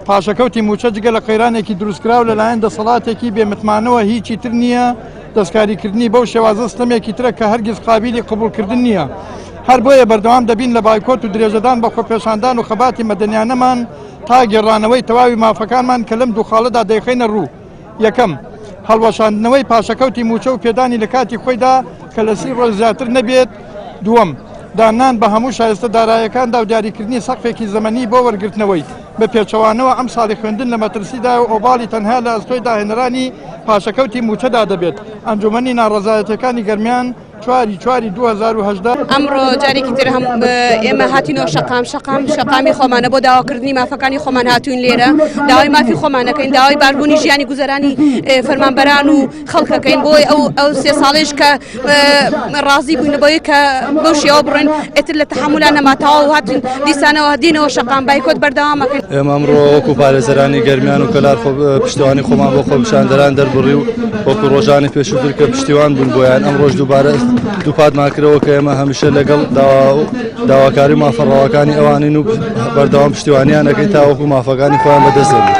پاشەکەوتی مووچە جگە لە قەیرانێکی دروستکراو لەلایەن دەسەڵاتێکی بێ متمانەوە هیچی تر نییە، دەستکاریکردنی بەو شێوازە ستەمێکی ترە کە هەرگیز قابیلی قبوڵکردن نییە. هەر بۆیە بەردەوام دەبین لە بایکۆت و درێژەدان بە خۆپێشاندان و خەباتی مەدەنیانەمان تا گێڕانەوەی تەواوی مافەکانمان کە لەم دوو خاڵەدا دەیخەینە ڕوو. یەکەم، هەڵوەشاندنەوەی پاشەکەوتی مووچە و پێدانی لە کاتی خۆیدا کە لە سی ڕۆژ زیاتر نەبێت. دووەم، داننان بە هەموو شایستە دارایەکاندا و دیاریکردنی سەقفێکی زەمەنی بۆ وەرگرتنەوەی، بە پێچەوانەوە ئەمساڵی خوێندن لە مەترسیدایە و ئۆباڵی تەنها لە ئەستۆی داهێنەرانی پاشەکەوتی مووچەدا دەبێت. ئەنجوومەنی ناڕەزایەتییەکانی گەرمیان چواری چواری 2018. ئەمڕۆ جارێکی تر هەم ئێمە هاتینەوە شەقام شەقام شەقامی خۆمانە بۆ داواکردنی مافەکانی خۆمان هاتوین لێرە داوای مافی خۆمانەکەین داوای باشبوونی ژیانی گوزەرانی فەرمانبەران و خەڵکەکەین بۆی ئەو ئەو سێ ساڵیش کە ڕازی بووین بۆی کە بەو شێوە بڕۆین ئێتر لە تەحەمولا نەما تەواو هاتین دیسانەوە دینەوە شەقام بایکۆت بەردەوامەکەین. ئێمە ئەمڕۆ وەکو پارێزەرانی گەرمیان و کەلار پشتیوانی خۆمان بۆ خۆپیشاندەران دەربڕی و وەکو ڕۆژانی پێشووتر کە پشتیوان بوون بۆیان ئەمڕۆش دووبارە دووپاتمان کردەوە کە ئێمە هەمیشە لەگەڵ داواکاری و مافە ڕەواکانی ئەوانین و بەردەوام پشتیوانیان ئەکەین تاوەکو مافەکانی خۆیان بەدەست دێنن.